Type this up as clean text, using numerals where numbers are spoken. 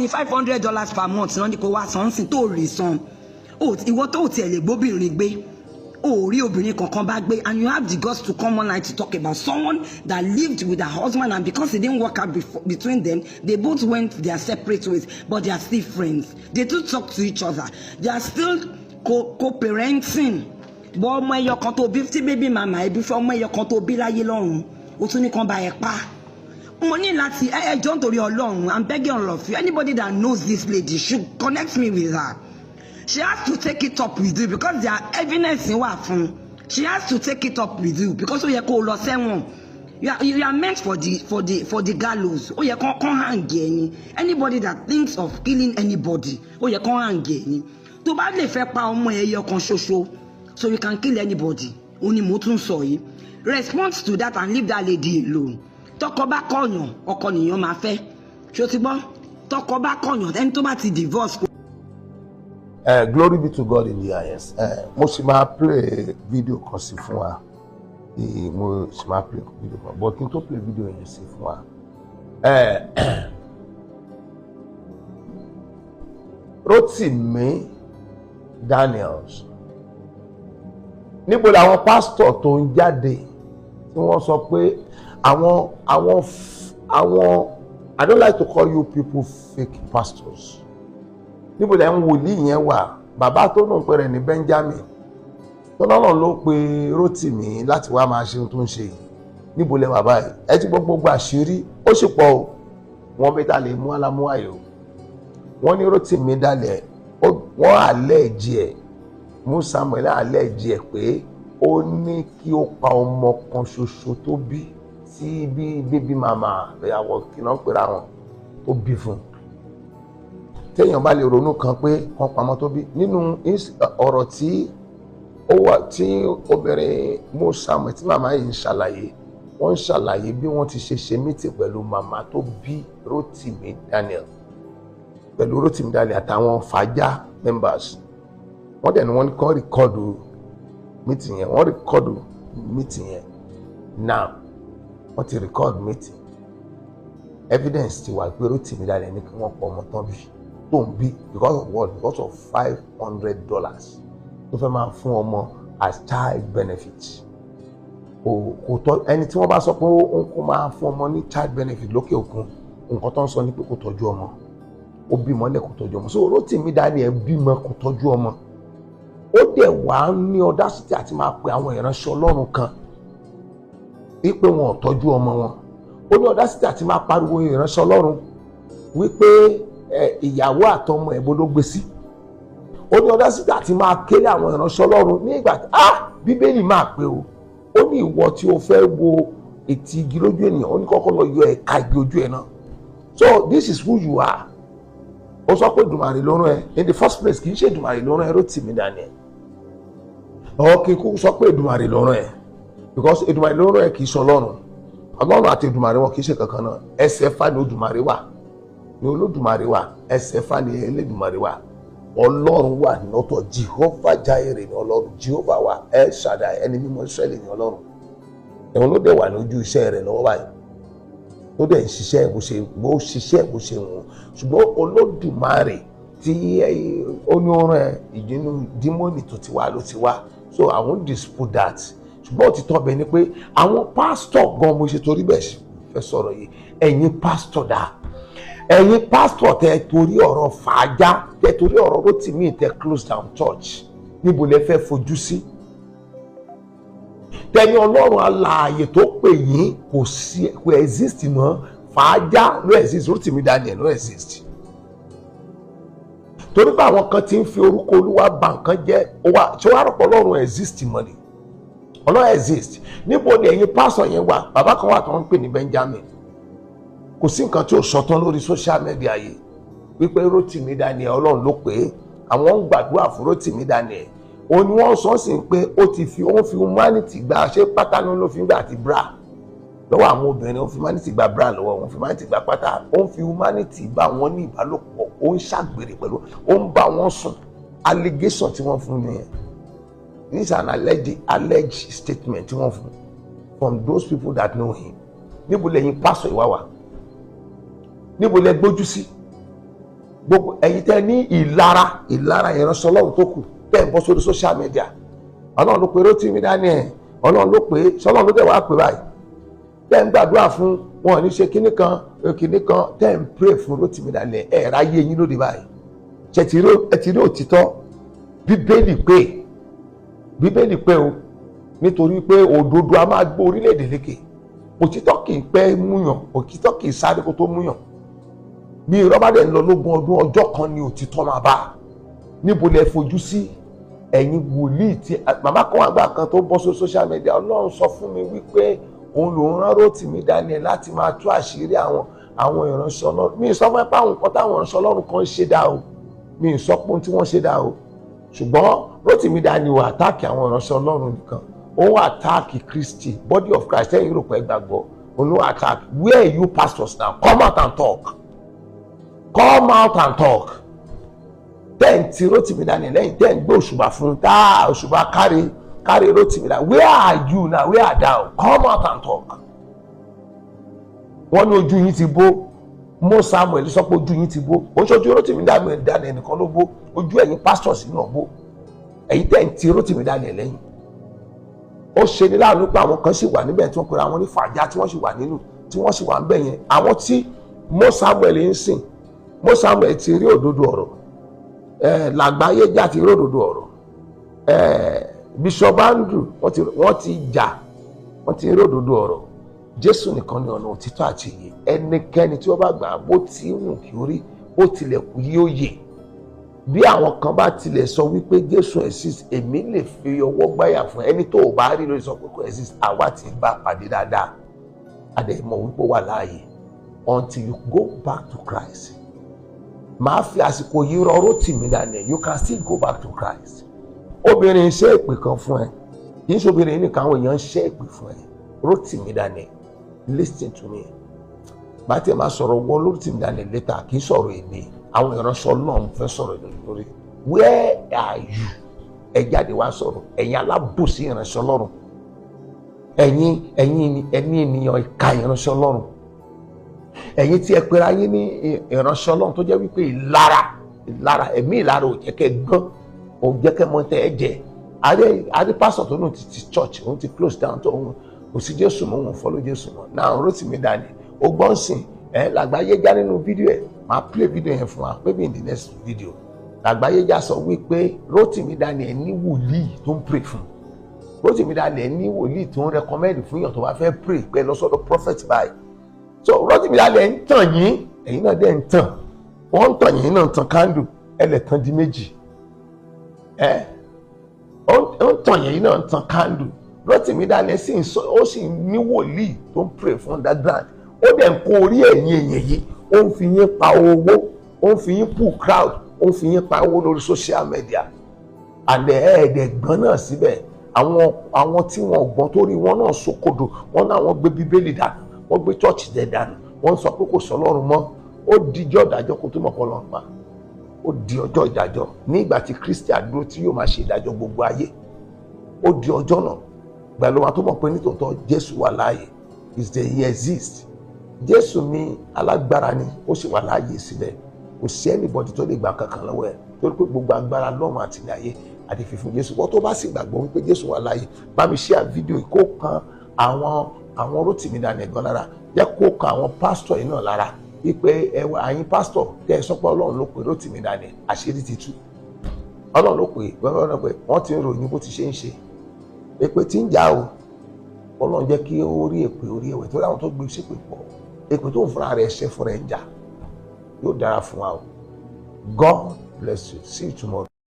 Ní $500 per month náà ni kò wá san sí tó rí san. Ìwọ tó tiẹ̀ lè gbóbìnrin gbé, o ò rí obìnrin kankan bá gbé, and you have the guts to come online to talk about someone that lived with her husband, and because it didn't work out before, between them, they both went their separate ways, but they are still friends. They do talk to each other. They are still co-parenting. Bọ́ ọmọ ẹyọ kan tó bí tí baby mama ẹbí fẹ́, ọmọ ẹyọ kan tó bí láyé lọ́run, o tún ní kàn bá ẹ pa. Mo ní láti ẹ jọ̀ọ́, nítorí Ọlọ́run, I'm begging all of you, anybody that knows this lady should connect me with her. She has to take it up with you because there are evidence wà fún. She has to take it up with you because ó yẹ kó o lọ sẹ́wọ̀n. You are meant for the gallows. Ó yẹ kán hang ẹ ni. Anybody that thinks of killing anybody, ó yẹ kán hang ẹ ni. Tó bá lè fẹ́ pa ọmọ ẹyọ kan ṣoṣo, so you can kill anybody. Ó ní mo tún sọ yìí. Respond to that and leave that lady alone. Tọkọ bá kọyàn, ọkọ nìyàn máa fẹ́. Ṣó ti gbọ́? Tọkọ bá kọyàn, ẹni tó bá ti divorce. Glory be to God in the highest. Mo sì máa play video kan sí fún wa. Mo sì máa play video kan, but kí n tó play video yẹn sí fún wa. Rotimi Daniels, níbo làwọn pásítọ̀ tó ń jáde tí wọ́n sọ pé àwọn, I don't like to call you people fake pastors, níbo lẹ́yìn wòlíì yẹn wà? Bàbá tó nù pẹ̀rẹ̀ ní Benjamin tó lọ́nà ló pe Rotimi láti wá máa ṣe ohun tó ń ṣe yìí, níbo lẹ́ wà báyìí? Ẹ ti gbọ́ gbogbo àṣírí, ó sì pọ̀ o. Wọ́n bí ta lè mú alámú ayò. Wọ́n ní Rotimi dalẹ̀, wọ́n àlẹ́ẹ̀jì ẹ̀ mú Samuel, àlẹ́ẹ̀jì ẹ̀ pé ó ní kí ó pa ọmọ kan ṣoṣo tó bí, tí bí baby mama ìyàwó kí náà pera wọn tó bí fún un. Téèyàn bá lè ronú kan pé kan pamọ́ tó bí nínú ọ̀rọ̀ tí ó wà tí obìnrin mú Samuel, tí màmá yìí ń ṣàlàyé, wọ́n ń ṣàlàyé bí wọ́n ti ṣe ṣe meeting pẹ̀lú màmá tó bí Rotimi Daniel, pẹ̀lú Rotimi Daniel àtàwọn fàájà members. Wọ́n dẹ̀ ni wọ́n kọ́ record meeting yẹn. Wọ́n record meeting yẹn. Now wọ́n ti record meeting, evidence ti wà pé Rotimi Daniel ní kí wọ́n pọ̀ ọmọ tán bí tó ń bí. Because of what? Because of $500 tó fẹ́ máa fún ọmọ as child benefit. Kò tọ́. Ẹni tí wọ́n bá sọ pé ó kó máa fún ọmọ ní child benefit lókè òkun, nǹkan tó ń sọ ni pé kò tọ́jú ọmọ, ó bímọ lẹ̀, kò tọ́jú ọmọ. So Rotimi Daniel bímọ, kò tọ́jú ọmọ. Ó dẹ̀ wá ní audacity àti máa pe àwọn ìránṣẹ́ Ọlọ́run kan wípé wọn ò tọ́jú ọmọ wọn. Ó ní audacity àti máa pariwo ìránṣẹ́ Ọlọ́run wípé ìyàwó àtọmọ ẹ̀ bó ló gbé sí. Ó ní audacity àti máa kéré àwọn ìránṣẹ́ Ọlọ́run ní ìgbà tí ah Bíbélì máa pé o. Ó ní ìwọ tí o fẹ́ wo ètí igi lójú ènìyàn, ó ní kọ́kọ́ lọ yọ ẹ̀ka igi ojú ẹ̀ náà. So this is who you are. Ó sọ pé Èdùmàrè ló rán ẹ. In the first place, kì í ṣe Èdùmàrè ló rán ẹ, Rótìmí Daniel. Ọ kí n kú sọ pé Èdùmàrè ló rán ẹ, because Èdùmàrè ló rán ẹ kì í ṣe Ọlọ́run. Ọlọ́run àti Èdùmàrè wọn kì í ṣe kankan náà. Ẹsẹ̀ fà ní Olódùmarè wà, ní Olódùmarè wà. Ẹsẹ̀ fà ní Elédùmarè wà. Ọlọ́run wà lọ́tọ̀. Jehovah Jireh ní Ọlọ́run. Jehovah wà, El Shaddai, ẹni mímọ́ Israẹli ní Ọlọ́run. Ẹ̀wọ̀n ló dẹ̀ wà lójú iṣẹ́ rẹ̀ lọ́wọ́ báyìí, tó dẹ̀ ń ṣiṣẹ́ bó ṣe bó ṣiṣẹ́ bó ṣe wọ̀n. Ṣùgbọ́n Olódùmarè tí ó ní ọ̀rọ̀ ẹ̀ ìdínú demon tó ti wá ló ti wá. So I won't dispute that. Ṣùgbọ́n òtítọ́ bẹ̀ ni pé àwọn pásítọ̀ gan, mo ṣe torí bẹ́ẹ̀ fẹ́ sọ̀rọ̀ yìí, ẹ̀yin pásítọ̀ dà? Ẹ̀yin pásítọ̀ tẹ torí ọ̀rọ̀ fàájà, tẹ torí ọ̀rọ̀ Rótìmí, tẹ close down church, níbo lẹ fẹ́ fojú sí? Tẹni Ọlọ́run alààyè tó pè yín kò sí, kò exist mọ́. Fàájà ló exist, Rótìmí Daniel ló exist, torí pé àwọn kan ti ń fi orúkọ Olúwa bà nǹkan jẹ́. Ṣé wàá rọ̀pọ̀ Ọlọ́run exist mọ́ ni? Ọlọ́run exist. Níbo ni ẹ̀yin pásọ̀ yẹn wà? Bàbá kan wà tó ń pè ní Benjamin. Kò sí nǹkan tí ò sọ tán lórí social media yìí wípé Rótìmí Daniel, Ọlọ́run ló pè é, àwọn ń gbàdúrà fún Rótìmí Daniel. Òun ni wọ́n sọ sí pé ó ti fi, ó ń fi humanity gba, ṣé pátá ló fi ń gbà àti bra lọ́wọ́ àwọn obìnrin. Ó ń fi humanity gba bra lọ́wọ́ wọn, fi humanity gba pátá, ó ń fi humanity bá wọn ní ìbálòpọ̀, ó ń ṣàgbèrè pẹ̀lú, ó ń bá wọn sùn. Allegation tí wọ́n fún nìyẹn. This is an alleged statement tí wọ́n fún from those people that know him. Níbo lẹ́yìn pásọ̀ ìwà wà? Níbo lẹ gbójú sí? Gbogbo ẹ̀yin tẹ́ ní ìlara, ìlara ìránṣẹ́ Ọlọ́run tó kù tẹ́ ń bọ́ sórí social media, Ọlọ́run ló pe Rótìmí Daniel, Ọlọ́run ló pe, ṣọlọ́run ló tẹ̀ wá pè báyìí, tẹ́ ń gbàdúrà fún wọn ní ṣe kíní kan kíní kan, tẹ́ ń pray fún Rótìmí Daniel, ẹ̀ ráyé yín lóde báyìí. Ṣe ti rí òtítọ́? Bíbélì pé, Bíbélì pé o, nítorí pé òdodo a máa gbé orílẹ̀-èdè lékè. Òtítọ́ kì í pẹ́ múyàn, òtítọ́ kì í sáré kó tó múyàn. Bí irọ́ bá dẹ̀ ń lọ lógún ọdún, ọjọ́ kan ni òtítọ́ máa bá. Níbo lẹ fojú sí, ẹ̀yin wòlíì? Tí màmá kan àgbà kan tó bọ́ sórí social media, Ọlọ́run sọ fún mi wípé òun lòún rán Rótìmí Daniel láti máa tú àṣírí àwọn ìránṣẹ́ Ọlọ́run. Mi ì sọ fún ẹ pé àwọn nǹkan táwọn ìránṣẹ́ Ọlọ́run kan ń ṣe dá o, mi ì sọ pé ohun tí wọ́n ṣe dá o, ṣùgbọ́n Rótìmí Daniel ò attack àwọn ìránṣẹ́ Ọlọ́run nìkan, òun attack Kristi, body of Christ. Ẹ̀yin rò pé gbàgbọ́, òun ló attack. Where are you pastors now? Come out and talk, come out and talk. Tẹ́ ń ti Rótìmí Daniel lẹ́yìn, tẹ́ ń gbé òṣùbà fún tá òṣùbà kárí kárí Rótìmí Daniel, where are you now? Where are thou? Come out and talk. Wọ́n ní ojú yín ti bó. Mo Samuel sọ pé ojú yín ti bó. Ó ṣojú Rótìmí Daniel nìkan ló bó, ojú ẹ̀yin pastors náà bó, ẹ̀yin tẹ́ ń ti Rótìmí Daniel lẹ́yìn. Ó ṣe ní láàánú pé àwọn kan sì wà níbẹ̀ tí wọ́n pera wọn ní fàájà, tí wọ́n sì wà nínú, tí wọ́n sì wà níbẹ̀ yẹn, àwọn tí Mo Samuel ń sìn. Mo Samuel ti rí òdodo ọ̀rọ̀ ẹ̀, làgbáyé já ti rí òdodo ọ̀rọ̀ ẹ̀, Bishop Andrew, wọ́n ti jà, wọ́n ti rí òdodo ọ̀rọ̀. Jésù nìkan ní ọ̀nà, òtítọ́ àti ìyè. Ẹnikẹ́ni tí ó bá gbà, bó ti wù kí ó rí, bó tilẹ̀ kú, yóò yè. Bí àwọn kan bá tilẹ̀ sọ wípé Jésù exist, èmi lè fi ọwọ́ gbáyà fún ẹni tó o bá rí lórí sọ pé kò exist. Àwa ti bá pàdé dáadáa, a dẹ̀ mọ̀ wípé ó wà láàyè. Until you go back to Christ, màá fi àsìkò yìí rọ Rótìmí Daniel, you can still go back to Christ. Obìnrin ṣe èpè kan fún ẹ, kì í ṣe obìnrin nìkan, àwọn èèyàn ń ṣe èpè fún ẹ. Rótìmí Daniel, listen to me. Bá tiẹ̀ máa sọ̀rọ̀ wọ Rótìmí Daniel later, kì í sọ̀rọ̀ èmi, àwọn ìránṣẹ́ Ọlọ́run fẹ́ sọ̀rọ̀ lórí. Where are you? Ẹ jáde wá sọ̀rọ̀. Ẹ̀yin alábòsí ìránṣẹ́ Ọlọ́run, ẹ̀yin ẹ̀yin ènìyàn ìka ìránṣẹ́ Ọlọ́run, ẹ̀yin tí ẹ pera yín ní ìránṣẹ́ Ọlọ́run tó jẹ́ wípé ìlara, ìlara, ẹ̀mí ìlara ò jẹ́ kẹ́ gbọ́n, ò jẹ́ kẹ́ mọ̀ tẹ́ ẹ jẹ. Àdé pásítọ̀ tó nù ti church òun ti close down, tó òun kò sí Jésù mọ́, òun follow Jésù mọ́ náà. Rótìmí Daniel, ó gbọ́n sìn ẹ làgbáyé já nínú fídíò ẹ, máa play fídíò yẹn fún wa maybe in the next video. Làgbáyé já sọ wípé Rótìmí Daniel ní wòlíì tó ń pray fún. Rótìmí Daniel ní wòlíì tó ń recommend fún yàn tó bá fẹ́ pray pé lọ sọ́dọ̀ prophet báyìí. So Rótìmí Daniel ń tàn yín, ẹ̀yin náà dẹ̀ ń tàn, wọ́n ń tàn yín náà, ń tàn kándù ẹlẹ́tàn di méjì. Ẹ ó ń tàn yín náà, ń tàn kándù. Rótìmí Daniel sì ń sọ, ó sì ní wòlíì tó ń pray fún underground. Ó dẹ̀ ń kó orí ẹ̀yìn èèyàn yìí, ó ń fi yín pa owó, ó ń fi yín pull crowd, ó ń fi yín pa owó lórí social media. And ẹ̀ẹ́dẹ̀gbọ́n náà síbẹ̀, àwọn tí wọn gbọ́n tó rí wọn náà sokodo wọn náà, wọ́n gbé Bíbélì dànù, wọ́n gbé church dẹ̀ dànù, wọ́n sọ pé kò sọ Ọlọ́run mọ́. Ó dijọ́ ìdájọ́ kó tó mọ̀ kọ́ lọ́run pa. Ó di ọjọ́ ìdájọ́, ní ìgbà tí Kristi àdúró tí yóò máa ṣe ìdájọ́ gbogbo ayé, ó di ọjọ́ náà pẹ̀lú wọn tó mọ̀ pé nítòótọ́ Jésù wà láàyè, is the he exist. Jésù mi alágbára ni, ó sì wà láàyè síbẹ̀. Kò sí anybody tó lè gbà kankan lọ́wọ́ ẹ̀, torí pé gbogbo agbára lọ́run àti ní ayé àti fífún Jésù. Wọ́n tó bá sì gbàgbọ́ wípé Jésù wà láàyè, bá mi share fídíò yìí kó kan àwọn Rótìmí Daniel gan lára, jẹ́ kó kan àwọn pásítọ̀ yìí náà lára wípé ẹ wá, àyín pásítọ̀ tẹ́ ẹ sọ pé Ọlọ́run ló pè Rótìmí Daniel, àṣírí ti tú. Ọlọ́run ló pè, Ọlọ́run pè. Wọ́n ti ń ròyìn bó ti ṣe ń ṣe, èpè tí ń jà o. Ọlọ́run jẹ́ kí ó rí èpè orí ẹ̀wẹ̀, torí àwọn tó gbé ṣépè pọ̀, èpè tó ń fúnra rẹ̀ ṣe fúnra ẹ̀ ń jà. Yóò dára fún wa o. God bless you. See you tomorrow.